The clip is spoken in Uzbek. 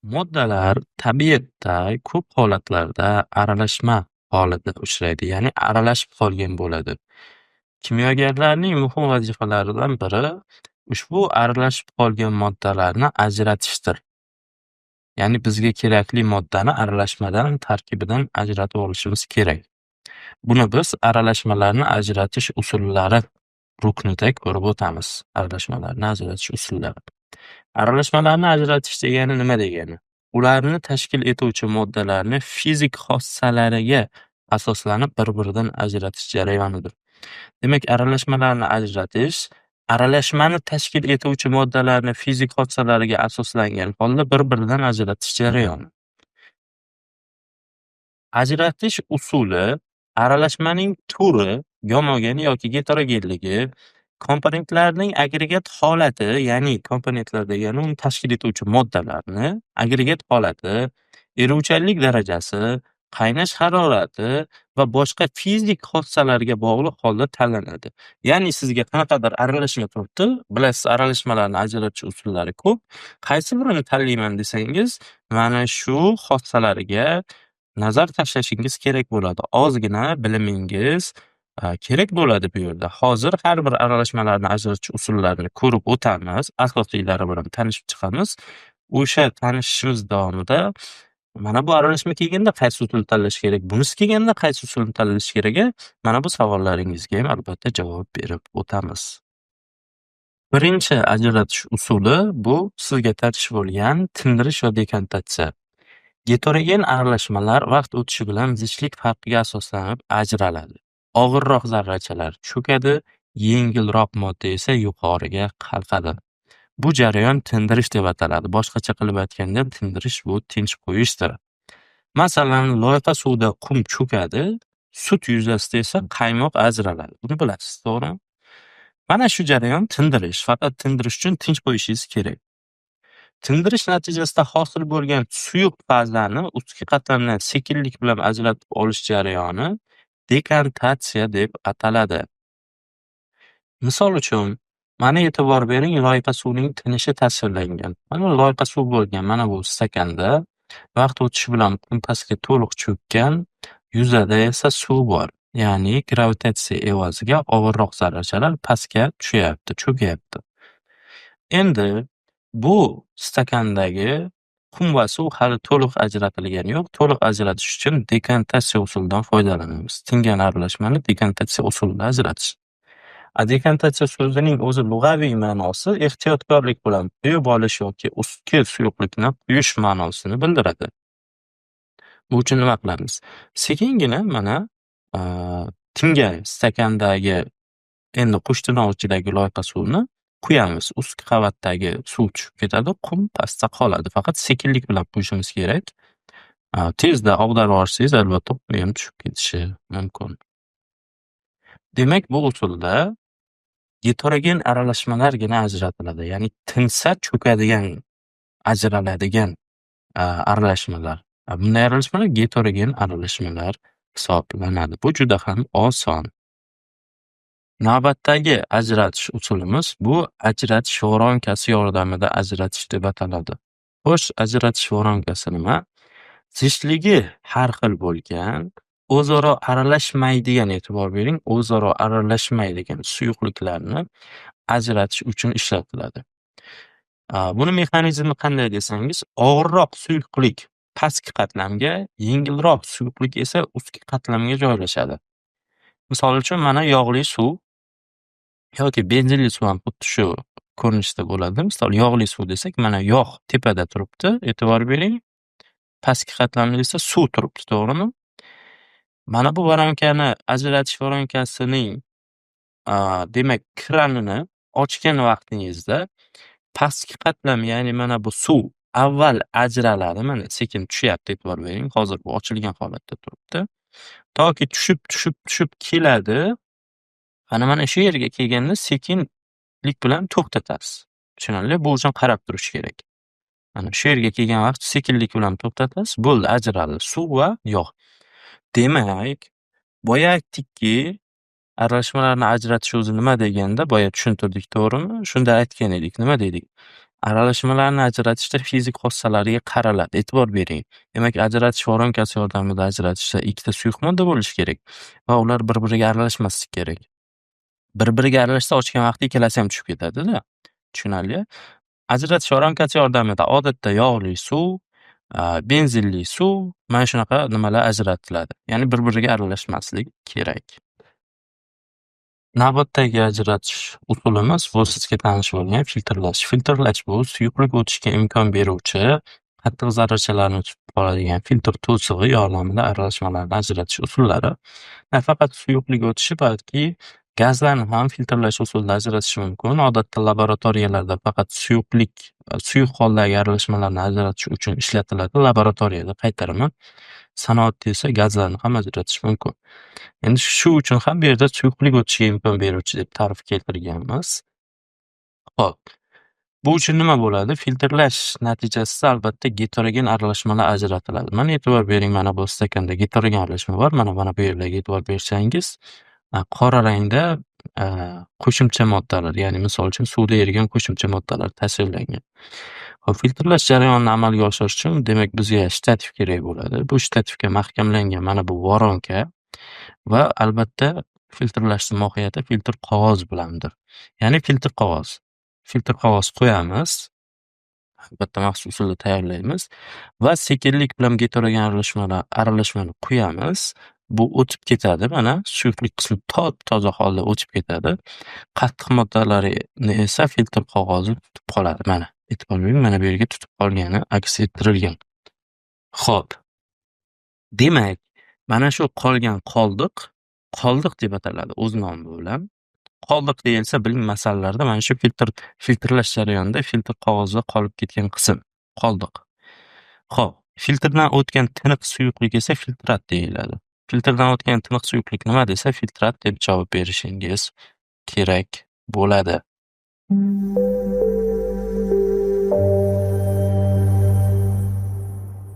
Moddalar tabiatda ko'p holatlarda aralashma holida uchraydi, ya'ni aralashib qolgan bo'ladi. Kimyogarlarning muhim vazifalaridan biri ushbu aralashib qolgan moddalarni ajratishdir. Ya'ni bizga kerakli moddani aralashmadan, tarkibidan ajratib olishimiz kerak. Buni biz aralashmalarni ajratish usullari ruknida ko'rib o'tamiz. Aralashmalarni ajratish usullari. Aralashmalarni ajratish degani nima degani? Ularni tashkil etuvchi moddalarni fizik xossalariga asoslanib bir-biridan ajratish jarayonidir. Demak, aralashmalarni ajratish aralashmani tashkil etuvchi moddalarni fizik xossalariga asoslangan holda bir-biridan ajratish jarayoni. Ajratish usuli aralashmaning turi, gomogen yoki geterogenligi, komponentlarning agregat holati, ya'ni komponentlar degani uni tashkil etuvchi moddalarni agregat holati, eruvchanlik darajasi, qaynash harorati va boshqa fizik xossalarga bog'liq holda tanlanadi. Ya'ni sizga qanaqadir aralashma turibdi, bilasiz, aralashmalarni ajratish usullari ko'p. Qaysi birini tanlayman desangiz, mana shu xossalariga nazar tashlashingiz kerak bo'ladi. Ozgina bilimingiz kerak bo'ladi bu yerda. Hozir har bir aralashmalarni ajratish usullarini ko'rib o'tamiz, asosiylari bilan tanishib chiqamiz. O'sha tanishishimiz davomida mana bu aralashma kelganda qaysi usulni tanlash kerak, bunisi kelganda qaysi usulni tanlash kerak, mana bu savollaringizga ham albatta javob berib o'tamiz. Birinchi ajratish usuli bu sizga tanish bo'lgan tindirish va dekantatsiya. Geterogen aralashmalar vaqt o'tishi bilan zichlik farqiga asoslanib ajraladi. Og'irroq zarrachalar cho'kadi, yengilroq modda esa yuqoriga qalqadi. Bu jarayon tindirish deb ataladi. Boshqacha qilib aytganda, tindirish bu tinch qo'yishdir. Masalan, loyqa suvda qum cho'kadi, sut yuzasida esa qaymoq ajraladi. Buni bilasiz, to'g'rimi? Mana shu jarayon tindirish. Faqat tindirish uchun tinch qo'yishingiz kerak. Tindirish natijasida hosil bo'lgan suyuq fazani ustki qatlamdan sekinlik bilan ajratib olish jarayoni dekantatsiya deb ataladi. Misol uchun, mana e'tibor bering, loyqa suvning tinishi tasvirlangan. Mana loyqa suv bo'lgan mana bu stakanda vaqt o'tishi bilan qum pastga to'liq cho'kkan, yuzada esa suv bor. Ya'ni gravitatsiya evaziga og'irroq zarrachalar pastga tushyapti, cho'kyapti. Endi bu stakandagi qum va suv hali to'liq ajratilgani yo'q. To'liq ajratish uchun dekantatsiya usulidan foydalanamiz. Tingan aralashmani dekantatsiya usulida ajratish. Dekantatsiya so'zining o'zi lug'aviy ma'nosi ehtiyotkorlik bilan quyib olish yoki ustki suyuqlikni quyish ma'nosini bildiradi. Bu uchun nima qilamiz? Sekingina mana tingan stakandagi endi qo'shtirnoq ichidagi loyqa suvni quyamiz. Ustki qavatdagi suv tushib ketadi, qum pastda qoladi. Faqat sekinlik bilan quyishimiz kerak. Tezda ag'darib yuborsangiz, albatta qum ham tushib ketishi mumkin. Demak, bu usulda geterogen aralashmalargina ajratiladi. Ya'ni tinsa cho'kadigan, ajraladigan aralashmalar. Bunday aralashmalar geterogen aralashmalar hisoblanadi. Bu juda ham oson. Navbatdagi ajratish usulimiz bu ajratish voronkasi yordamida ajratish deb ataladi. Xo'sh, ajratish voronkasi nima? Zichligi har xil bo'lgan, o'zaro aralashmaydigan, e'tibor bering, o'zaro aralashmaydigan suyuqliklarni ajratish uchun ishlatiladi. Buni mexanizmi qanday desangiz, og'irroq suyuqlik pastki qatlamga, yengilroq suyuqlik esa ustki qatlamga joylashadi. Misol uchun, mana yog'li suv yoki benzinli suv ham xuddi shu ko'rinishda bo'ladi. Misol, yog'li suv desak, mana yog' tepada turibdi, e'tibor bering. Pastki qatlamda esa suv turibdi, to'g'rimi? Mana bu voronkani, ajratish voronkasining demak, kranini ochgan vaqtingizda pastki qatlam, ya'ni mana bu suv avval ajraladi. Mana sekin tushyapti, e'tibor bering. Hozir bu ochilgan holatda turibdi. Toki tushib, tushib, tushib keladi. Mana shu yerga kelganda sekinlik bilan to'xtatasiz. Tushunarli? Bu uchun qarab turish kerak. Mana shu yerga kelgan vaqt sekinlik bilan to'xtatasiz. Bo'ldi, ajraldi suv va yog'. Demak, boya aytdikki, Aralashmalarni ajratish o'zi nima deganda boya tushuntirdik, to'g'rimi? Shunda aytgan edik. Nima dedik? Aralashmalarni ajratishda fizik xossalariga qaraladi. E'tibor bering. Demak, ajratish voronkasi yordamida ajratishda ikkita suyuq modda bo'lishi kerak va ular bir-biriga aralashmasligi kerak. Bir-biriga aralashsa ochgan vaqtda ikkalasi ham tushib ketadi-da. Tushunarli? Ajratish voronkasi yordamida odatda yog'li suv, benzinli suv, mana shunaqa nimalar ajratiladi. Ya'ni bir-biriga aralashmaslik kerak. Navbatdagi ajratish usulimiz bu sizga tanish bo'lgan filtrlash. Filtrlash bu suyuqlik o'tishiga imkon beruvchi qattiq zarrachalarni tutib qoladigan filtr to'sig'i yordamida aralashmalarni ajratish usullari. Nafaqat suyuqlik o'tishi, balki gazlarni ham filtrlash usulida ajratish mumkin. Odatda laboratoriyalarda faqat suyuqlik, suyuq holdagi aralashmalarni ajratish uchun ishlatiladi. Laboratoriyada qaytaraman. Sanoatda esa gazlarni ham ajratish mumkin. Endi shu uchun ham bu yerda suyuqlik o'tishiga imkon beruvchi deb ta'rif keltirganmiz. Xo'p. Bu uchun nima bo'ladi? Filtrlash natijasida albatta geterogen aralashmalar ajratiladi. Mana e'tibor bering, mana bu stakanda geterogen aralashma bor. Mana bu yerlarga e'tibor bersangiz, qora rangda qo'shimcha moddalar, ya'ni misol uchun suvda erigan qo'shimcha moddalar tasvirlangan. Xo'p, filtrlash jarayonini amalga oshirish uchun demak bizga shtativ kerak bo'ladi. Bu shtativga mahkamlangan mana bu voronka va albatta filtrlashning mohiyati filtr qog'oz bilandir. Ya'ni filtr qog'oz. Filtr qog'oz qo'yamiz. Albatta maxsus usulda tayyorlaymiz va sekinlik bilan geterogen aralashmani quyamiz. Bu o'tib ketadi, mana suyuqlik qismi top-toza holda o'tib ketadi. Qattiq moddalarini esa filtr qog'ozi tutib qoladi. Mana e'tibor bering, mana bu yerga tutib qolgani aks ettirilgan. Xo'p. Demak, mana shu qolgan qoldiq, qoldiq deb ataladi o'z nomi bilan. Qoldiq deyilsa, bilim masalalarida mana shu filtrlash jarayonida filtr qog'ozda qolib ketgan qism qoldiq. Xo'p, filtrdan o'tgan tiniq suyuqlik esa filtrat deyiladi. Filtrdan o'tgan tiniq suyuqlik nima desa, filtrat deb javob berishingiz kerak bo'ladi.